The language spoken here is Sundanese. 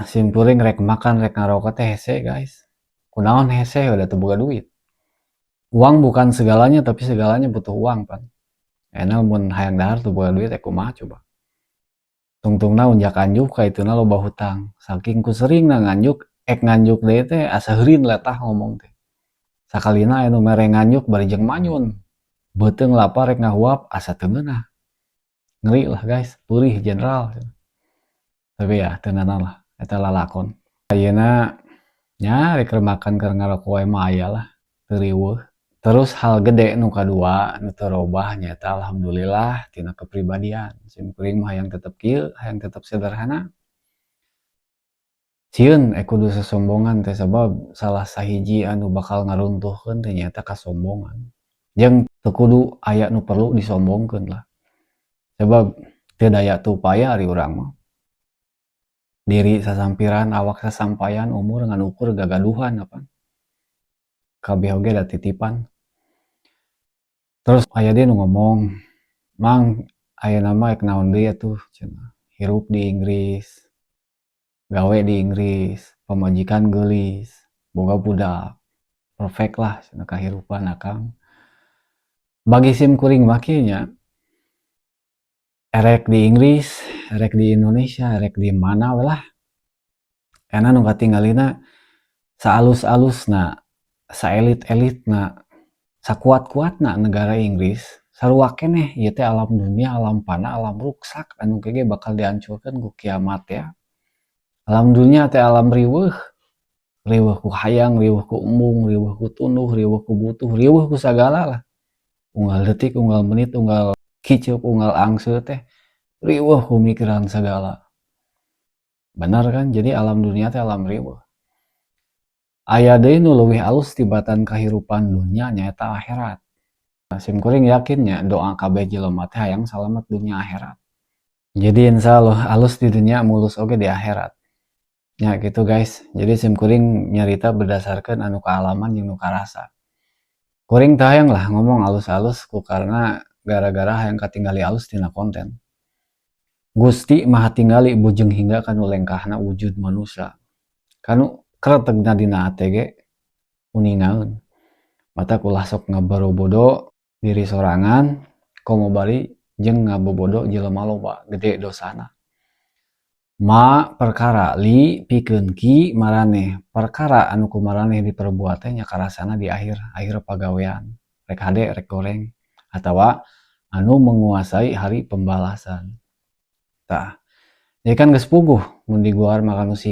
Sim kuring rek makan, rek ngarokok teh hese, guys. Kunaon hese? Udah teu boga duit. Uang bukan segalanya, tapi segalanya butuh uang pan. Enak mun hayang dahar teu boga duit teh kumaha coba? Tungtungna unjak anjuk ka ituna loba hutang. Saking ku seringna nganjuk, ek nganjuk deui teh asa heurin letah ngomong teh. Sakalina anu mere nganjuk bari jeung manyun. Beuteung lapar, rek ngahuap asa teu ngeunah. Ngeri lah, guys, perih jenderal. Tapi ya teu nanaon lah, eta lalakon. Ayeuna nya rek keur makan, keur ngarokok wae mah aya lah, teu riweuh. Terus hal gede nu kadua nu teu robah nyaeta alhamdulillah tina kepribadian. Sim kuring mah hayang tetep kieu, hayang tetep sederhana. Sieun kudu sosombongan teh, sabab salah sahiji anu bakal ngaruntuhkeun teh nyaeta kasombongan. Jeung teu kudu aya nu perlu disombongkeun lah. Sabab teu daya teu upaya ari urang mah. Diri sasampiran, awak sasampayan, umur ngan ukur gagaduhan apan. Kabeh oge da titipan. Terus aya deui nu ngomong, "Mang, ayeuna mah ek naon deui atuh," cenah, "hirup di Inggris, gawe di Inggris, pamajikan geulis, boga budak, perfect lah," cenah, "kahirupan akang." Bagi sim kuring mah kieu nya, erek di Inggris, erek di Indonesia, erek di mana we lah. Karena nu katinggalina saalus-alusna, saelit-elitna, sakuat-kuatna negara Inggris, sarua keneh ieu teh alam dunia, alam fana, alam ruksak anu ge bakal dihancurkeun ku kiamat ya. Alam dunia teh alam riweuh. Riweuh ku hayang, riweuh ku embung, riweuh ku tunduh, riweuh ku butuh, riweuh ku sagala lah. Unggal detik, unggal menit, unggal kiceup, unggal angseut teh riweuh ku mikiran sagala. Bener kan? Jadi alam dunia teh alam riweuh. Aya deui nu leuwih alus tibatan kahirupan dunia, nyaeta akhirat. Sim kuring yakin nya doa kabeh jelema teh hayang salamet dunia akhirat. Jadi insyaallah alus di dunia, mulus oge di akhirat. Ya gitu, guys. Jadi sim kuring nyarita berdasarkan anu kaalaman jeung nu karasa. Kuring teu hayang lah ngomong alus-alus ku karena gara-gara hayang katinggali alus tina konten. Gusti Maha tingali bujeng hingga kanu lengkahna wujud manusia. Kanu kretegna dina ate ge uningaeun. Matak ulah sok ngabarobodo diri sorangan, komo bari jeung ngabobodo jelema loba, gede dosana. Ma perkara li pikeun ki maraneh, perkara anu ku maraneh diperbuat teh nya karasana di akhir akhir pagawean, rek hade rek goreng atawa anu menguasai hari pembalasan. Tah, jadi kan geus puguh mun diguar mah kanu si